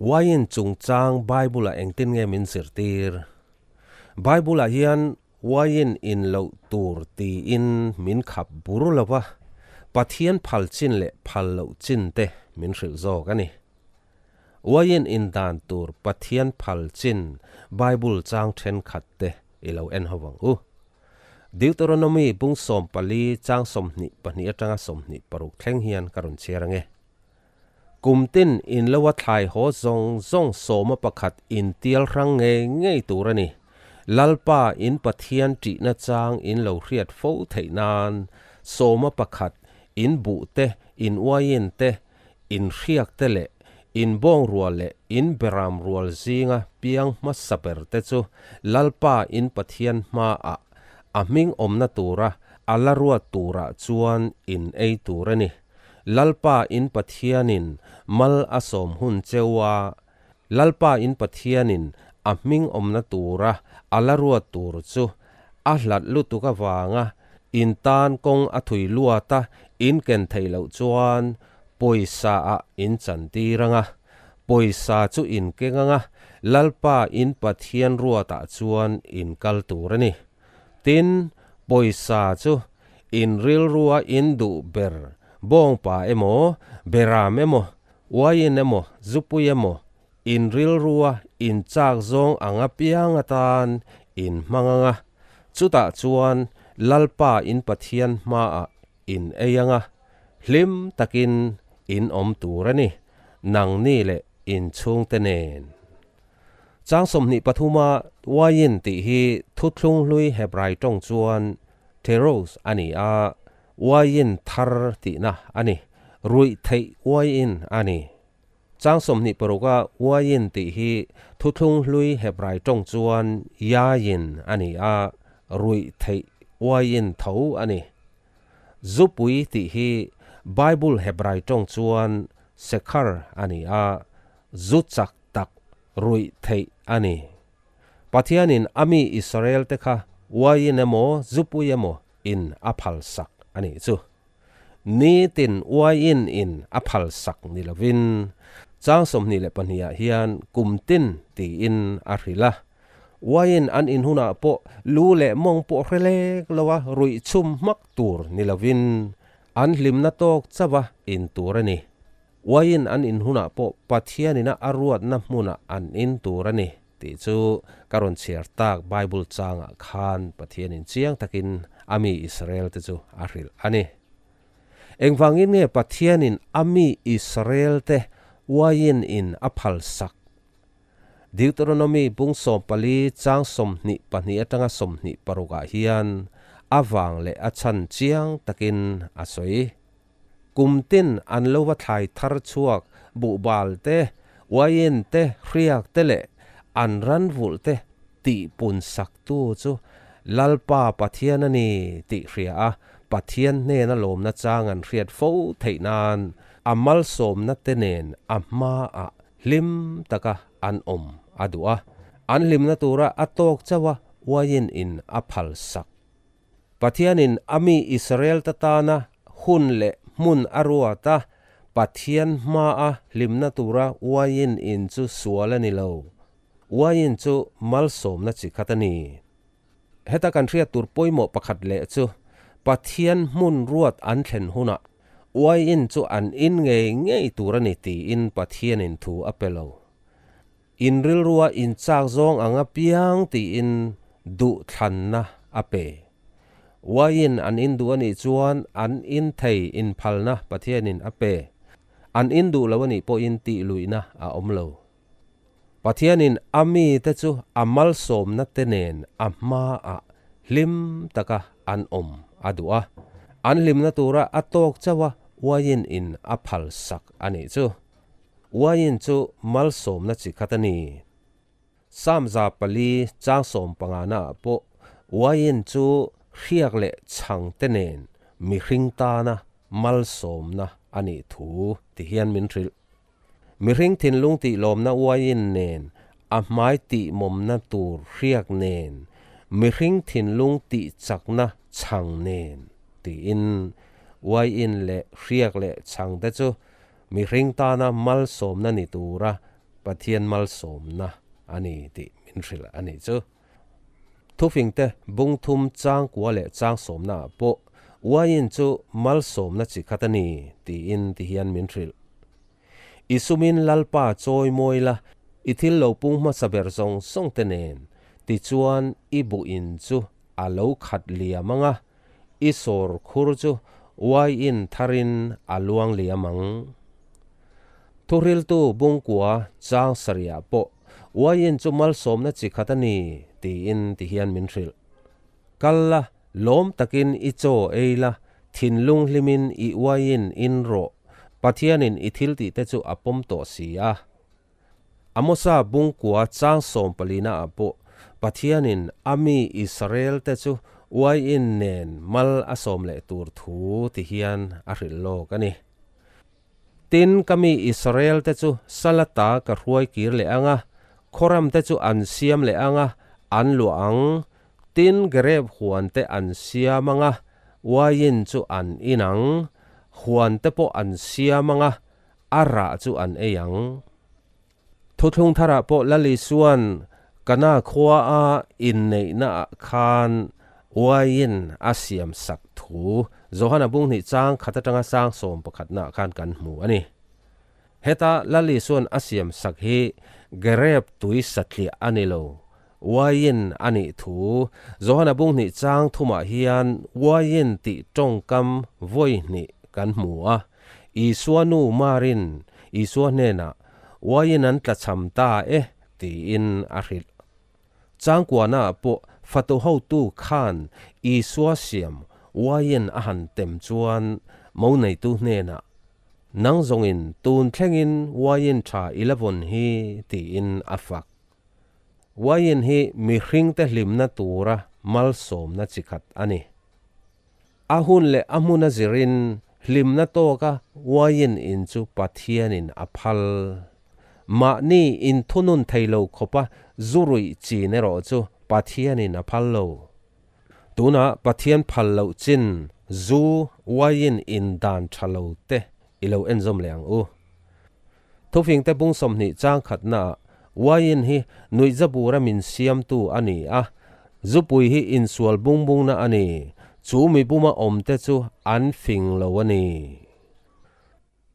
Uaiin chungchang Bible-ah engtin nge min zirtir? Bible-ah hian uaiin in loh tur tiin min khap bur lo va, Pathian phal chin leh phal loh chin te min hrilh zawk a ni. Uaiin in dan tur Pathian phal chin Bible chang thenkhat te i lo en ho vang u. Deuteronomy bung 14 chang 22 atanga 26 thleng hian ka rawn chhiar ange. Kum tin in lo a thlai haw zawng zawng sawma pakhat in tial hrang ngei ngei tur a ni. Lalpa in Pathian ṭihna chang in lo hriat fo theih nan sawma pakhat in buh te, in uaiin te, in hriak te leh in bawng rual leh in beram rual zinga piang hmasa ber te chu Lalpa in Pathian hmaah a hming awmna tura a la ruat turah chuan in ei tur a ni. Lalpa in Pathianin mal a sawm hun cheu a, Lalpa in Pathianin a hming awmna tura a la ruat tur chu a hlat lutuk avanga in tan kawng a thui luat a, in ken theih loh chuan pawisa ah in chan tir ang a, pawisa chu in keng ang a, Lalpa in Pathian ruatah chuan in kal tur a ni. Tin, pawisa chu in rilrua in duh ber bawngpa emaw, beram emaw, uaiin emaw, zupui emaw, in rilrua in chak zawng ang apiang atan in hmang ang a, chutah chuan Lalpa in Pathian hmaah in ei ang a, hlim takin in awm tur a ni, nangni leh in chhungte nen. Chang 23 a uaiin tih hi thuthlung hlui Hebrai tawng chuan Theros a ni a, uaiin thar tihna a ni, ruih theih uaiin a ni. Chang 26 a uaiin tih hi thuthlung hlui Hebrai tawng chuan Yain a ni a, ruih theih uaiin tho a ni. Zupui tih hi Bible Hebrai tawng chuan Sekhar a ni a, zu chak tak ruih theih a ni. Pathianin a mi Israel te kha uaiin emaw zupui emaw in a phal sak a nih chu. Nitin uaiin in a phal sak ni lovin chang 22 ah hian kum tin tiin a hrilh a. Uaiin an in hunah pawh lu leh mawng pawh hre lek lo a ruih chhum hmak tur ni lovin an hlimna tawk chauh a in tur a ni. Uaiin an in hunah pawh Pathianina a ruatna hmunah an in tur a ni tih chu ka rawn chhiar tak Bible changah khan Pathianin chiang takin a mi Israel te chu a hrilh a ni. Engvangin nge Pathianin a mi Israel te uaiin in a phal sak? Deuteronomy bung 14 chang 22 atanga 26 ah hian a vang leh a chhan chiang takin a sawi. Kum tin an lo va thlai thar chhuak buhbal te, uaiin te, hriak te leh an ran vulh te tih pun sak tu chu Lalpa Pathian a ni tih hria a, Pathian hnena lawmna chang an hriat fo theih nan a malsawmna te nen a hmaah hlim taka an awm a duh a, an hlimna tura a tawk chauh a uaiin in a phal sak. Pathianin a mi Israel te tana hun leh hmun a ruat a, Pathian hmaa hlimna tura uaiin in chu sual a ni lo. Uaiin chu malsawmna chi khat a ni. Heta kan hriat tur pawimawh pakhat leh chu Pathian hmun ruat an thlen hunah uaiin chu an in ngei ngei tur a ni tiin Pathianin thu a pe lo. In rilrua in chak zawng ang apiang tiin duh thlanna a pe. Uaiin an in duh a nih chuan an in thei inphalna Pathianin a pe. An in duh lo a nih pawhin tih luihna a awm lo. Pathianin a mite chu a malsawmna te nen a hmaah hlim taka an awm a duh a. An hlimna tura a tawk chauh a uaiin in a phal sak a nih chu. Uaiin chu malsawmna chi khat a ni. Psalm 4 chang 15 na ah pawh uaiin chu hriak leh chhang te nen mihring tana malsawmna a nih thu ti hian min hrilh. Mihring thinlung tih lawmna uaiin nen a hmai tih mawmna tur hriak nen mihring thinlung tih chakna chhang nen tiin uaiin leh hriak leh chhang te chu Mihring tana malsawmna ni tura Pathian malsawmna a ni tih min hrilh a nih chu. Thufingte bung thum chang kua leh chang sawmnaah pawh uaiin chu malsawmna chi khat a ni tiin ti hian min hrilh. I sumin Lalpa chawi mawi la, i thil lo pung hmasa ber zawng zawng te nen, tichuan i buh in chu a lo khat liam ang a, i sawr khur chu uaiin tharin a luang liam ang. Thuhriltu bungkua chang sarihah pawh uaiin chu malsawmna chi khat a ni tiin ti hian min hrilh. Kal la, lawm takin i chaw ei la, thinlung hlimin i uaiin in rawh, Pathianin i thiltihte chu a pawm tawh si a. Amosa bungkua chang sawmpalina ah pawh Pathianin a mi Israelte chu uaiin nen mal a sawm leh tur thu ti hian a hrilh lawk a ni. Tin, ka mi Israelte chu Salata ka hruai kir leh ang a, khawramte chu an siam leh ang a, an luah ang. Tin, Gareb huante an siam ang a, uaiin chu an in ang. Huante pawh an siam ang a, a rah chu an ei ang. Thuthlung tharah pawh Lal Isua'n Kana khua a inneihnaah khan uaiin a siam sak thu Johana bunghnih chang khat atanga sang sawm pakhatnaah khan kan hmu a ni. Heta Lal Isua'n a siam sak hi Gareb tui satliah a ni lo, uaiin a nih thu Johana bunghnih chang thumah hian uaiin tih tawngkam vawi hnih kan hmu a. Isua nu Marin Isua hnenah, Uaiin an tlachham ta e, tiin a hrilh. Changkuanaah pawh fatu hotu khan Isua siam uaiin a han tem chuan mo neitu hnenah, Nang zawngin tun thlengin uaiin tha i la vawn hi, tiin a fak. Uaiin hi mihringte hlimna tura malsawmna chi khat a ni. A hun leh a hmun a zirin hlimna tawka uaiin in chu Pathianin a phal. Mahni inthunun thei lo khawpa zu ruih chin erawh chu Pathianin a phal lo. Tunah Pathian phal loh chin zu uaiin in dan tha lo te i lo enzawm leh ang u. Thufingte bung 20 chang khatnaah uaiin hi nuihzabura min siamtu a ni a, zupui hi insual bung bungna a ni, chu mi buma awmte chu an fing lo a ni.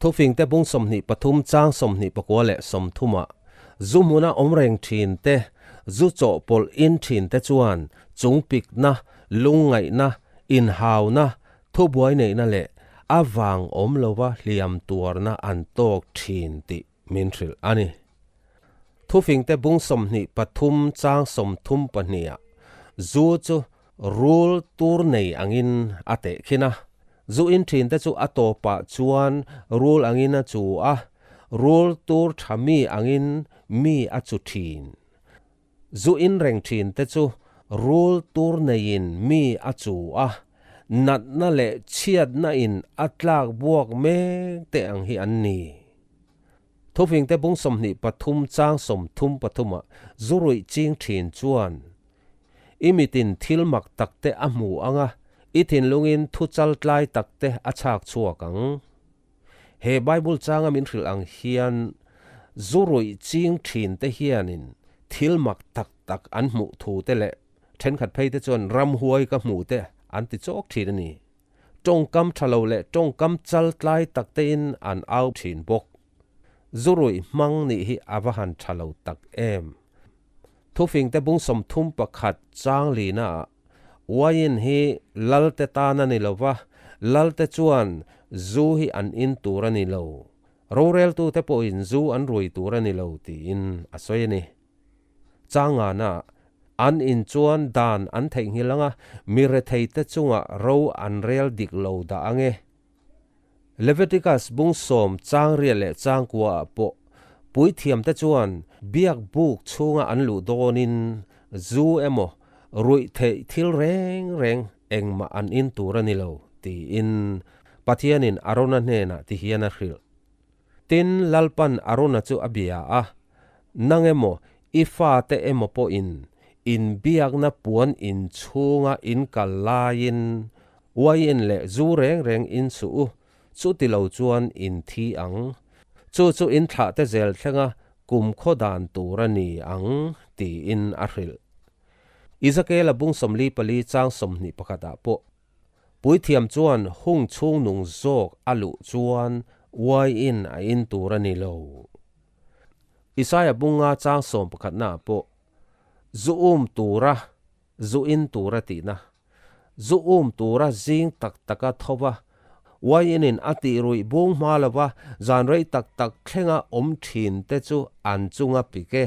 Thufingte bung 23 chang 29 leh 30ah zu hmuna awm reng thin te, zu chawhpawlh in thin te chuan chungpikna, lungngaihna, inhauna, Thubuai neihna leh a vang awm lova hliam tuarna an tawk thin tih min hrilh a ni. Thufingte bung 23 chang 32ah zu chu rul tur nei angin a tehkhin a, zu in thinte chu a tawpah chuan rul angin a chu a, rul tur tha mi angin mi a chu thin. Zu in reng thin te chu rul tur neiin mi a chu a, natna leh chhiatna in a tlak buak mek te ang hi an ni. Thufingte bung 23 chang 33ah zu ruih ching thin chuan i mitin thil mak tak te a hmu ang a, i thinlungin thu chal tlai tak te a chhak chhuak ang. He Bible changa min hrilh ang hian zu ruih ching thin te hianin thil mak tak tak an hmuh thu te leh thenkhat phei te chuan ramhuai ka hmuh te an ti chawk thin a ni. Tawngkam tha lo leh tawngkam chal tlai tak tein an au thin bawk. Zu ruih hmang nih hi a va han tha lo tak em. Thufingte bung 31 chang lina ah Uaiin hi Lalte tan a ni lo va, Lalte chuan zu hi an in tur a ni lo. Roreltute pawhin zu an rui tur a ni lo tiin a sawi a ni. Changana an in chuan dan an theihnghilh ang a, mi retheite chungah ro an rel dik lo dah ang e. Leviticus bung 10 chang riat leh chang kuaah pawh puithiamte chuan biak buk chhunga an luh dawnin zu emaw ruih theih thil reng reng engmah an in tur a ni lo tiin Pathianin Arona hnenah ti hian a hrilh. Tin, Lalpan Arona chu a bia a, Nang emaw, i fate emaw pawhin inbiakna puan inchhunga in kal laiin uaiin leh zu reng reng in suh u, chuti lo chuan in thi ang. Chu chu in thlahte zel thlenga kumkhaw dan tur a ni ang tiin a hrilh. Ezekiela bung 44 chang 21 ah pawh Puithiam chuan hung chhung nung zawk a luh chuan uaiin a in tur a ni lo. Isaia bunga chang 11 ah pawh zu um tura zu in tura tihna, zu um tura zing tak taka tho va, uaiinin a tih ruih bung hma lova zan rei tak tak thlenga awm thin te chu an chunga pik e.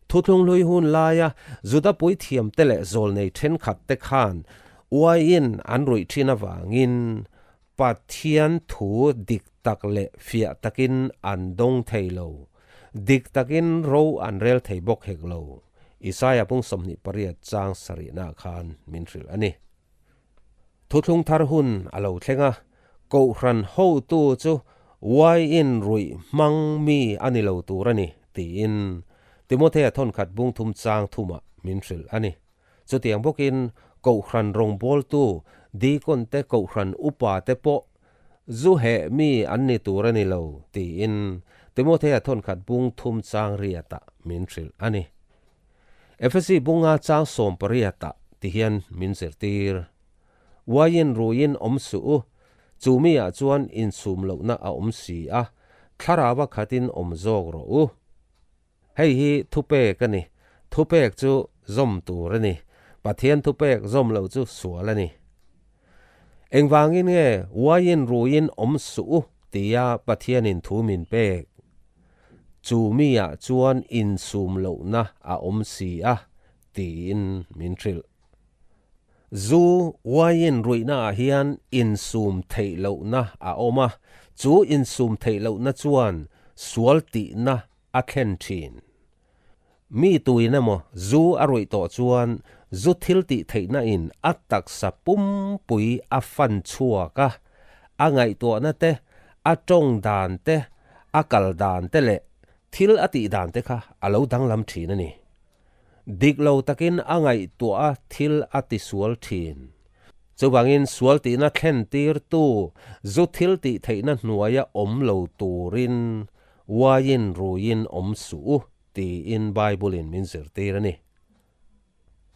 Thuthlung hlui hun laia Juda puithiamte leh zawlnei thenkhatte khan uaiin an ruih thin avangin Pathian thu dik tak leh fiah takin an dawng thei lo, dik takin ro an rel thei bawk hek lo, Isaia pung 28 chang sarihna khan min hrilh a ni. Thuthlung thar hun a lo thleng a, Kohhran hotu chu uaiin ruih hmang mi a ni lo tur a ni, tiin Timothea thawnkhat bung thum chang thumah min hrilh a ni. Chutiang bawkin Kohhran rawngbawltu, deacon te Kohhran upa te pawh zu heh mi an ni tur a ni lo, tiin Timothea thawnkhat bung thum chang riatah min hrilh a ni. Efesi bunga chang 18 ah ti hian min zirtir. Uaiin ruiin awm suh u, chu mi ah chuan insum lohna a awm si a, thlarau a khatin awm zawk rawh u. Hei hi thupek a ni, thupek chu zawm tur a ni, Pathian thupek zawm loh chu sual a ni. Engvangin nge uaiin ruiin awm suh u tia Pathianin thu min pek? Chu miah chuan insum lohna a awm si a, tiin min hrilh. Zu uaiin ruihnaah hian insum theih lohna a awm a, chu insum theih lohna chuan sual tihna a thlen thin. Mi tuin emaw zu a ruih tawh chuan zu thil tih theihna in a taksa pumpui a fan chhuak a, a ngaihtuahna te, a tawng dan te, a kal dan te leh thil a tih dan te kha a lo danglam thin a ni. Dik lo takin a ngaihtuah a thil a tisual thin. Chuvangin sual tihna thlen tirtu zu thil tih theihna hnuaia awm lo turin Uaiin ruiin awm suh u tiin Bible-in min zirtir a ni.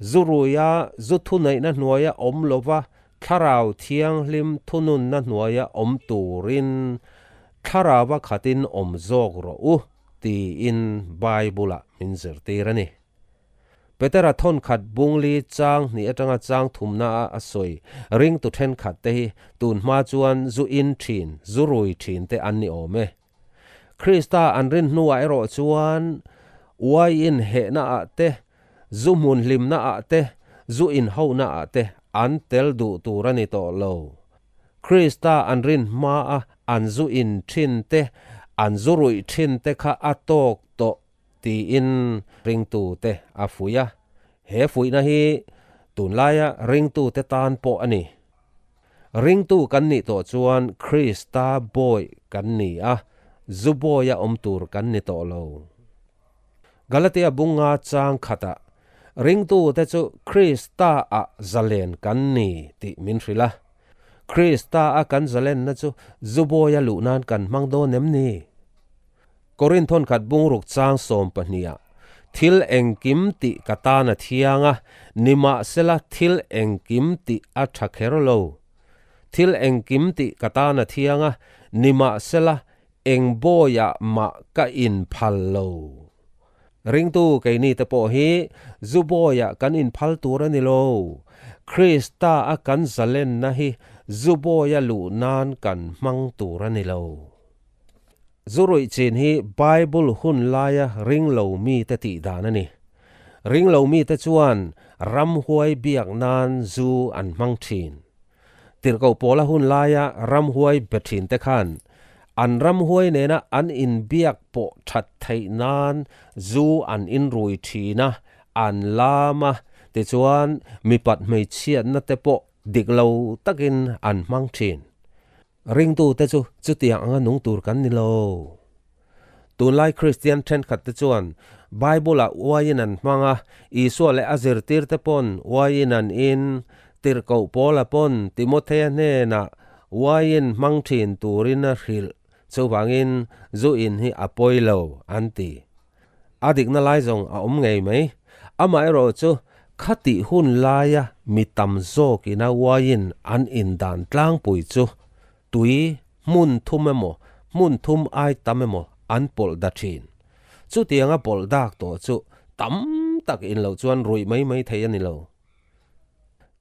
Zu ruia zu thuneihna hnuaia awm lova Thlarau Thianghlim thununna hnuaia awm turin Thlarauva khatin awm zawk rawh u tiin Bible-ah min zirtir a ni. Petera thawnkhat bungli chang hnih atanga chang thumna a a sawi ringtu thenkhat te hi tun hma chuan zu in thin, zu rui thin te an ni awm e. Krista an rin hnuah erawh chuan uaiin hehna ah te, zu hmun hlimna ah te, zu inhohna ah te an tel duh tur a ni tawh lo. Krista an rin hma a an zu in thin te, an zu ruih thin te kha a tawk tawh tiin ringtute a fuih a. He fuihna hi tunlaia ringtute tan pawh a ni. Ringtu kan nih tawh chuan Krista bawi kan ni a, zu bawia awm tur kan ni tawh lo. Galatia bunga chang khatah, Ringtute chu Krista-ah zalen kan ni tih min hrilh a. Krista-a kan zalenna chu zu bawia luh nan kan hmang dawn em ni? Korinth thawnkhat bungruk chang 12 ah, Thil engkim tih ka tan a thiang a, nimahsela thil engkim tih a tha kher lo. Thil engkim tih ka tan a thiang a, nimahsela eng bawiah mah ka inphal lo. Ringtu keini te pawh hi zu bawiah kan inphal tur a ni lo. Krista a kan zalenna hi zu bawia luh nan kan hmang tur a ni lo. Zu ruih chin hi Bible hun laia ring lo mite tih dan a ni. Ring lo mite chuan ramhuai biak nan zu an hmang thin. Tirhkoh pawla hun laia ramhuai be thin te khan an ramhuai nena an inbiak pawh that theih nan zu an inrui thin a, an lam a, tichuan mipat hmeichhiatna te pawh dik lo takin an hmang thin. Ringtute chu chutiang anga nung tur kan ni lo. Tunlai Kristian thenkhatte chuan Bible-ah uaiin an hmang a, Isua leh a zirtirte pawn uaiin an in, Tirhkoh Paula pawn Timothea hnenah uaiin hmang thin turin a hrilh. Chuvangin zu in hi a pawi lo an ti. A dikna lai zawng a awm ngei mai. Amaherawhchu khatih hun laia mi tam zawkina uaiin an indan tlangpui chu tui hmun thum emaw hmun thum ai tam emaw an pawlh da thin. Chutianga pawlh dak tawh chu tam tak in loh chuan ruih mai mai thei a ni lo.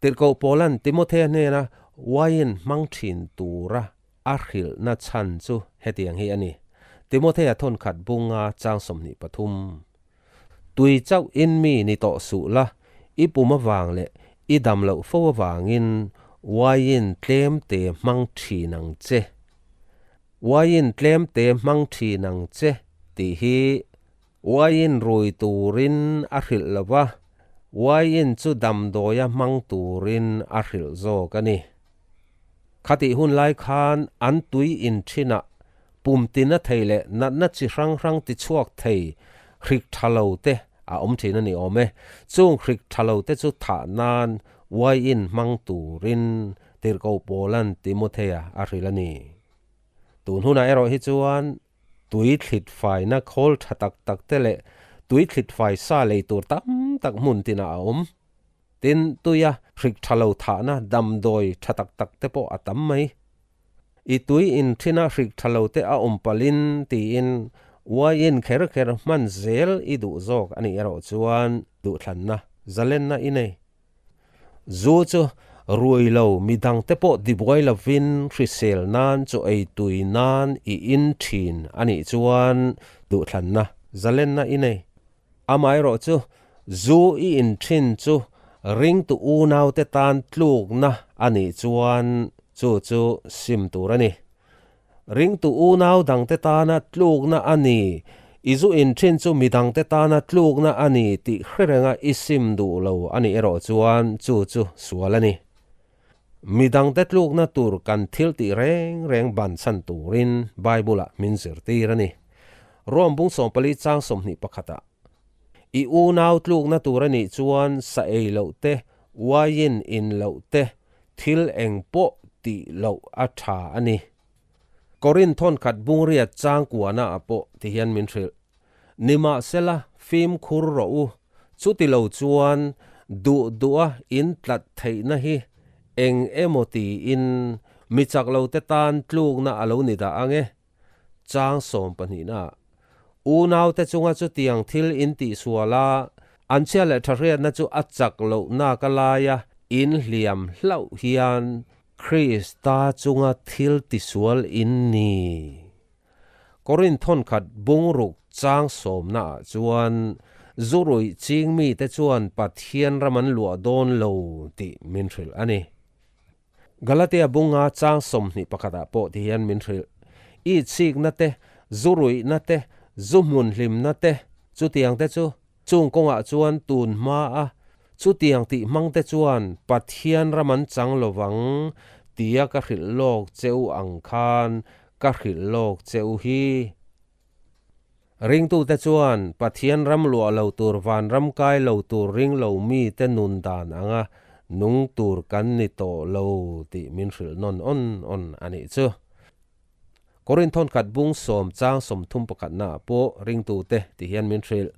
Tirhkoh Paula'n Timothea hnena uaiin hmang thin tura A hrilhna chhan chu hetiang hi a ni, Timothea thawnkhat bunga chang 23. Tui chauh in mi ni tawh suh la, i pum avang leh i dam loh fo avangin uaiin tlem te hmang thin ang che. Uaiin tlem te hmang thin ang che tih hi uaiin rui turin a hrilh lo va, uaiin chu damdawia hmang turin a hrilh zawk a ni. Khatih hun lai khan an tui in thinah pum tina thei leh natna chi hrang hrang ti chhuak thei hrik tha lo te a awm thin a ni awm e. Chung hrik tha lo te chu thah nan uaiin hmang turin Tirhkoh Paula'n Timothea a hrilh a ni. Tun hunah erawh hi chuan tui thlit faina khawl tha tak tak te leh tui thlit fai sa lei tur tam tak hmun tinah a awm. Tin, tuia hrik tha lo thahna damdawi tha tak tak te pawh a tam mai. I tui in thina hrik tha lo te a awm palhin tiin uaiin kher kher hman zel i duh zawk a nih erawh chuan duhthlanna zalenna i nei. Zu chu rui lo midang te pawh tibuai lovin hrisel nan chaw ei tui nan i in thin a nih chuan duhthlanna zalenna i nei. Amaherawh chu, zu i in thin chu ringtu unaute tan tlukna a nih chuan chu chu sim tur a ni. Ringtu unau dangte tana tlukna a ni, i zu in thin chu midangte tana tlukna a ni tih hre renga i sim duh lo a nih erawh chuan chu chu sual a ni. Midangte tlukna tur kan thil tih reng reng banchhan turin Bible-ah min zirtir a ni. Rome bung 14 chang 21 ah, I unau tlukna tur a nih chuan sa ei loh te, uaiin in loh te, thil eng pawh tih loh a tha a ni. Korinth thawnkhat bungriat chang kuana ah pawh ti hian min hrilh. Nimahsela, fimkhur rawh u, chuti lo chuan duh duha in tlat theihna hi eng emaw tiin mi chak lo te tan tlukna a lo ni dah ang e. Chang 12 ah, Unaute chunga chutiang thil in tihsual a, an chhia leh tha hriatna chu a chak loh nak a laia in hliam hlauh hian Krista chunga thil tisual in ni. Korinth thawnkhat bungruk chang sawmnaah chuan zu ruih ching mite chuan Pathian ram an luah dawn lo tih min hrilh a ni. Galatia bunga chang 21 ah pawh ti hian min hrilh. I chikna te, zu ruihna te, zu hmun hlimna te, chutiang te chu chung kawngah chuan tun hma a, chutiang tih hmang te chuan Pathian ram an chang lovang tia ka hrilh lawk che u ang khan Ka hrilh lawk che u hi. Ringtute chuan Pathian ram luah lo tur vanram kai lo tur ring lo mite nun dan anga nung tur kan ni tawh lo tih min hrilh nawn awn awn a nih chu. Korinth thawnkhat bung sawm chang 31 naah pawh ringtute ti hian min hrilh.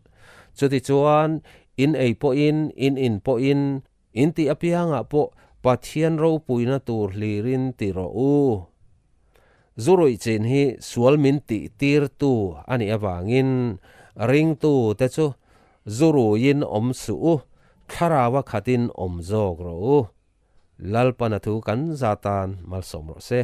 Chutichuan in ei pawhin in in pawhin In tih apiangah pawh Pathian ropuina tur hlirin ti rawh u. Zu ruih chin hi sual min tih tirtu a nih avangin ringtu te chu zu ruiin awm suh u, thlarau a khatin awm zawk rawh u. Lalpana thu kan za tan malsawm rawh se.